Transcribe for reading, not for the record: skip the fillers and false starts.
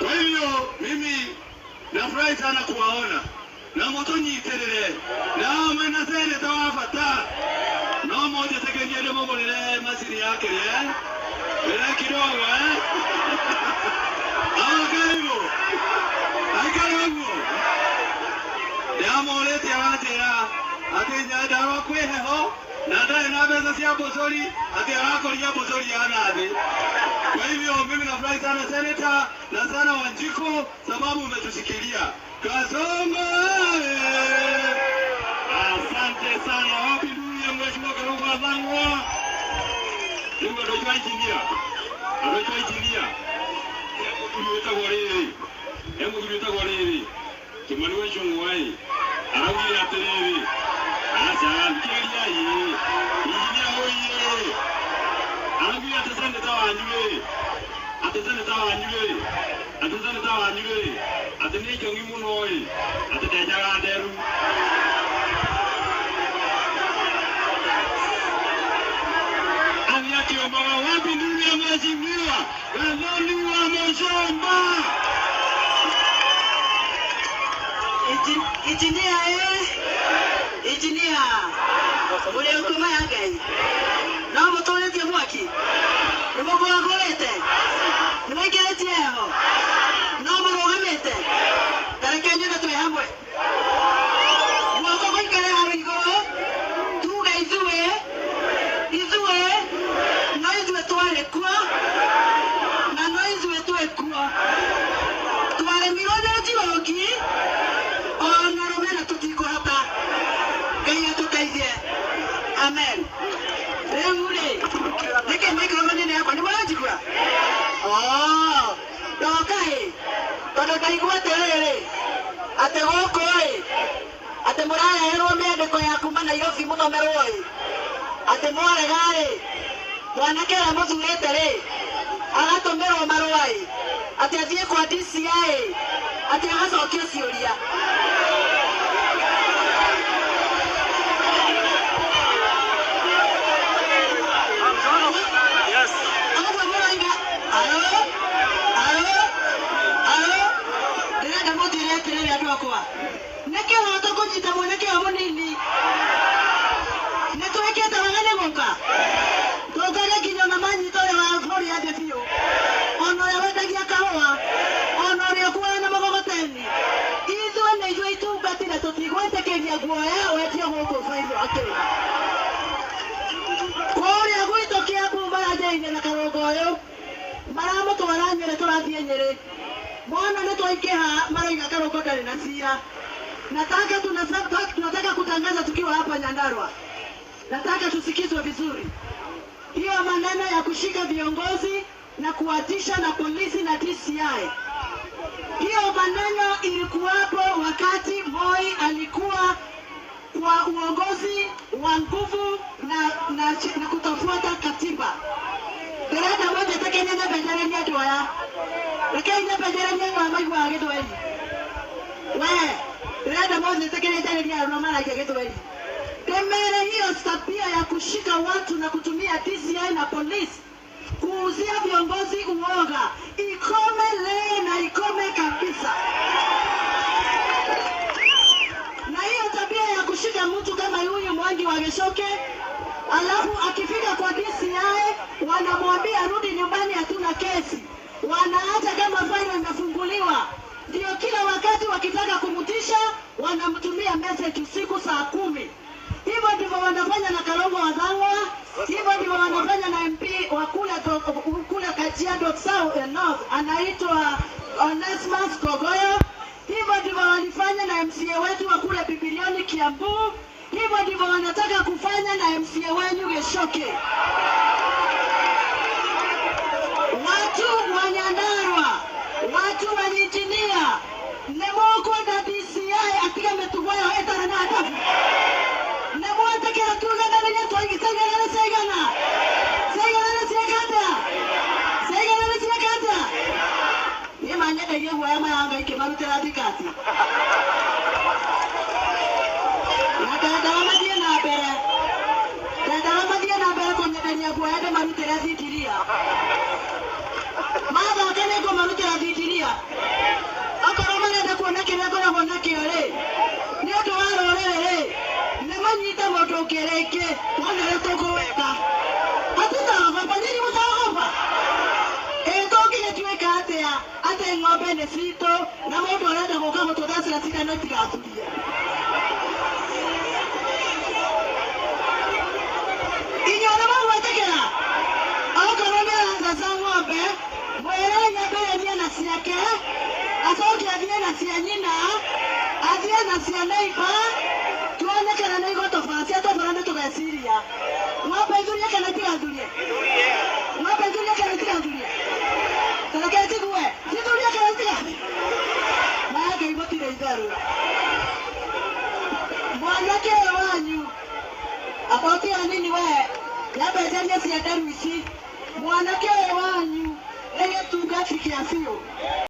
Kwa hivyo mimi nafurahi sana kuwaona na mutunyitirire na mwena seneta wa bata no munjitikirie ndimugurire macini yake ĩrĩa kidogo karibu aikare ũguo ndĩramũrĩtie aranjĩra atĩ Nyandarua kwĩ heho na ndarĩ na mbeca cia mbũcũri atĩ arakũria mbũcũri ya nathĩ. Kwa hivyo mimi nafurahi sana seneta na sana Wanjiku sababu umetushikilia. Kasongo oye! Asante sana. Wapi ndugu ya Mheshimiwa Karungo Wathang'wa? Rĩu andũ aitũ a injinia, andũ aitũ a injinia, he mũthuri wĩtagwo rĩrĩ, he mũthuri wĩtagwo rĩrĩ, Kimani wa Ichung'wa ĩ, araugire atĩrĩrĩ, aca thikĩrĩriai ĩ, injinia ũiĩ, araugire atĩ seneta wanyu rĩ, atĩ seneta wanyu rĩ, atĩ seneta wanyu rĩ, atĩ nĩ njong'i mũno ĩ, atĩ ndenjaga nderu. Akiombaga wapi ndugu ya Mheshimiwa Gathoni wa Muchomba? Injinia injinia mũrĩ nguma ya Ngai no mũtũrĩtie mwaki nĩ mũgũragũrĩte nĩ mũingĩrĩtie heho no mũrũgamĩte tareke nyone twĩ hamwe guoko gũikare hau igũrũ tuge ithuĩ ithuĩ no ithuĩ twarĩ kuo na no ithuĩ twĩ kuo twaremirwo nĩ Njorogi ona rũmena tũtikũhota. Ngai atũteithie, amen. Rĩu rĩ nĩkĩ microphone ĩno yakwa nĩ mũranjigua? Ndoka ĩ tondũ ndaigua atĩrĩrĩ atĩ gũkũ ĩ atĩ mũrareherwo mĩandĩko ya kuma Nairobi mũthomerwo ĩ atĩ mwarega ĩ mwanake ũrĩa mũthurĩte rĩ agatũmĩrwo marũa ĩ atĩ athiĩ kwa DCI atĩ agacokia ciũria. Ũguo mũroiga aro aro aro ndĩrenda mũnjĩre atĩrĩrĩ andũ akwa nĩ kĩhoto kũnyita mwanake ũyũ mũnini nĩ twĩkĩte wega nĩ gũka tũkage nginya ona manyita ũrĩa wa bũrũri thĩ biũ ona ũrĩa wendagia kahũa ona ũrĩa ũkuaga na mũgogoteni ithuĩ nĩ ithuĩ itungati na tũtigwĩtĩkĩria guoya wendio gũkũ bairũ akĩrĩ kũrĩa gwitũ Kiambu maranjĩrĩirie na Karũngo ũyũ maramũtwara Nyĩrĩ tũrathiĩ Nyĩrĩ mwana nĩ twaingĩha maroiga Karũngo ndarĩ na cira. Nataka tunataka kutangaza tukiwa hapa Nyandarua, nataka tusikizwe vizuri. Hiyo maneno ya kushika viongozi na kuwatisha na polisi na DCI, hiyo maneno ilikuwapo wakati Moi alikuwa kwa uongozi wa nguvu na kutofuata katiba. Ndĩrenda mũnjĩtĩkĩrie nyambenjererie andũ aya rekei nyambenjererie andũ aya maiguaga gĩthweri we ndĩrenda mũnjĩtĩkĩrie njarĩrie arĩa maragia gĩthweri ndĩmere hiyo tabia ya kushika watu na kutumia DCI na polisi kuuzia viongozi uoga ikome leo na ikome kabisa. Na hiyo tabia ya kushika mtu kama huyu Mwangi wa Gichoke alafu akifika kwa DCI wanamwambia rudi nyumbani, hatuna kesi, wanaacha kama faili imefunguliwa. Ndio kila wakati wakitaka kumtisha wanamtumia message usiku saa 10. Hivyo ndivyo wanafanya na Karungo Wathang'wa, hivyo ndivyo wanafanya na MP wa kule Kajiado South North anaitwa Onesmus Kogoyo. Hivyo ndivyo walifanya na MCA wetu wa kule Bibilioni Kiambu. Hivyo ndivyo wanataka kufanya na MCA wenyu Gichoke. Watu wa Nyandarua, watu wa injinia, nĩ mũkwenda DCI atige mĩtugo yao ĩtarĩ na adabu? Nĩ mwetĩkĩra tuganĩrĩrie twaigana nĩ ciaigana? Ciaigana nĩ cieka atĩa? Ciaigana nĩ cieka atĩa? Niĩ manyendagia guoya maya Ngai ngĩmarutĩra thikati. Na ndendaga mathiĩ na mbere, ndendaga mathiĩ na mbere kũnyenderia guoya ndĩmarutĩre thindiria. Mathaka nĩ ngũmarutĩra thindiria. Ng'ombe nĩ citũ na mũndũ arenda gũka gũtũthecera cindano itigathurie. Inyuĩ nĩ mũgwĩtĩkĩra? Okorwo nĩ aratheca ng'ombe, mwĩre nyambĩrĩrie na ciake, acoke athiĩ na cia nyina, athiĩ na cia neighbor, tuone kana nĩ igũtobora. Ciatobora nĩ tũgeciria. Ng'ombe ithurie kana itigathurie? Ng'ombe ithurie kana itigathurie? Tareke njigue, cithurie kana itigathurie? Na Ngai gũtirĩ itherũ. Mwanake ũyũ wanyu akotia nini we nyambe njarie ciandaru ici. Mwanake ũyũ wanyu nĩ gĩtungati kĩa biũ.